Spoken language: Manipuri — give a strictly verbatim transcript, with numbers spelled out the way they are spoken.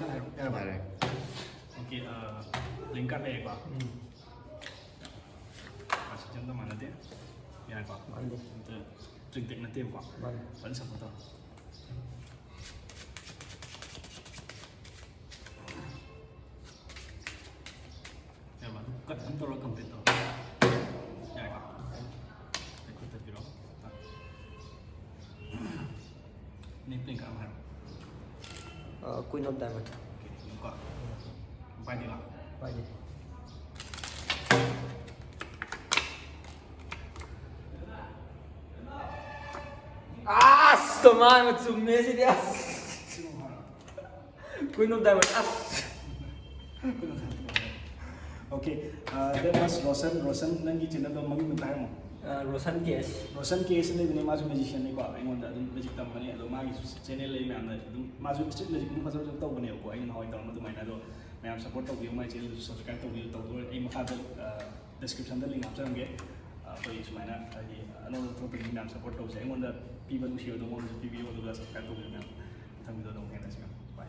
ꯌꯥꯔꯦ꯫ ꯑꯣꯀꯦ, ꯂꯤꯡ ꯀꯥꯔꯗ ꯂꯩꯔꯦꯀꯣ꯫ ꯄꯥꯔꯁꯦꯟꯇꯦꯖ ꯑꯝꯇ ꯃꯥꯟꯅꯗꯦ꯫ ꯌꯥꯔꯦꯀꯣ꯫ ꯃꯥꯟꯅꯗꯦ꯫ ꯑꯝꯇ ꯇ꯭ꯔꯤꯛ ꯇꯦꯛ ꯅꯠꯇꯦꯕꯀꯣ꯫ ꯃꯥꯅꯤ꯫ ꯐꯖꯅ ꯁꯞꯄꯣꯔꯠ ꯇꯧꯔꯣ꯫ ꯌꯥꯔꯕ? ꯑꯗꯨꯝ ꯀꯠ ꯑꯗꯨꯝ ꯇꯧꯔꯒ ꯀꯝꯄ꯭ꯂꯤꯠ ꯇꯧꯔꯣ꯫ ꯌꯥꯔꯦꯀꯣ? ꯑꯩ ꯈꯨꯠꯇ ꯄꯤꯔꯛꯑꯣ꯫ ꯅꯦꯛ ꯄ꯭ꯂꯦꯟ ꯀꯔꯝ ꯍꯥꯏꯔꯣ? ꯑ, Queen of Diamond꯫ ꯑꯣꯀꯦ, ꯑꯗꯨꯝ ꯀꯣ꯫ ꯄꯥꯏꯗꯤ ꯂꯥꯛꯑꯣ꯫ ꯄꯥꯏꯗꯦ꯫ ꯑꯁ! ꯇꯣꯉꯥꯟꯕ ꯆꯨꯝꯃꯦ ꯁꯤꯗꯤ, ꯑꯁ! Queen of Diamond, ꯑꯁ! Okay, that was Roshan. Roshan, ꯅꯪꯒꯤ ꯆꯦꯅꯦꯜꯗꯣ ꯃꯃꯤꯡ ꯑꯝꯇ ꯍꯥꯏꯔꯝꯃꯣ꯫ ꯑ, ꯔꯣꯁꯟ ꯀꯦ ꯑꯦꯁ꯫ ꯔꯣꯁꯟ ꯀꯦ ꯑꯦꯁ ꯂꯩꯕꯅꯦ, ꯃꯥꯁꯨ ꯃꯦꯖꯤꯁꯤꯌꯟꯅꯤꯀꯣ, ꯑꯩꯉꯣꯟꯗ ꯑꯗꯨꯝ ꯃꯦꯖꯤꯛ ꯇꯝꯕꯅꯦ꯫ ꯑꯗꯣ ꯃꯥꯒꯤꯁꯨ ꯆꯦꯅꯦꯜ ꯂꯩ ꯃꯌꯥꯝꯅ ꯑꯗꯨꯝ, ꯃꯥꯁꯨ ꯏꯁꯇ꯭ꯔꯤꯠ ꯃꯦꯖꯤꯛ ꯑꯗꯨꯝ ꯐꯖ ꯐꯖꯕ ꯇꯧꯕꯅꯦꯕꯀꯣ, ꯑꯩꯅ ꯅꯍꯥꯟꯋꯥꯏ ꯇꯧꯔꯝꯕ ꯑꯗꯨꯃꯥꯏꯅ꯫ ꯑꯗꯣ ꯃꯌꯥꯝ ꯁꯞꯄꯣꯔꯠ ꯇꯧꯕꯤꯌꯨ, ꯃꯥꯏ ꯆꯦꯅꯦꯜꯗꯨꯁꯨ ꯁꯕꯁꯀ꯭ꯔꯥꯏꯕ ꯇꯧꯕꯤꯌꯨ꯫ ꯇꯧꯗꯣꯏ ꯑꯩ ꯃꯈꯥꯗ ꯗꯤꯁꯀ꯭ꯔꯤꯞꯁꯟꯗ ꯂꯤꯡ ꯍꯥꯞꯆꯔꯝꯒꯦ꯫ ꯑꯩꯈꯣꯏ ꯁꯨꯃꯥꯏꯅ ꯍꯥꯏꯗꯤ ꯑꯅꯧꯕ ꯊꯣꯛꯂꯛꯄꯁꯤꯡ ꯃꯌꯥꯝ ꯁꯞꯄꯣꯔꯠ ꯇꯧꯁꯦ꯫ ꯑꯩꯉꯣꯟꯗ ꯄꯤꯕ ꯅꯨꯡꯁꯤꯕꯗꯣ ꯃꯉꯣꯟꯗꯁꯨ ꯄꯤꯕꯤꯌꯨ, ꯑꯗꯨꯒ ꯁꯕꯁꯀ꯭ꯔꯥꯏꯕ ꯇꯧꯕꯤꯌꯨ ꯃꯌꯥꯝ꯫ ꯃꯊꯪꯒꯤꯗꯣ ꯑꯗꯨꯝ ꯊꯦꯡꯅꯁꯤ ꯃꯌꯥꯝ꯫ ꯕꯥꯏ꯫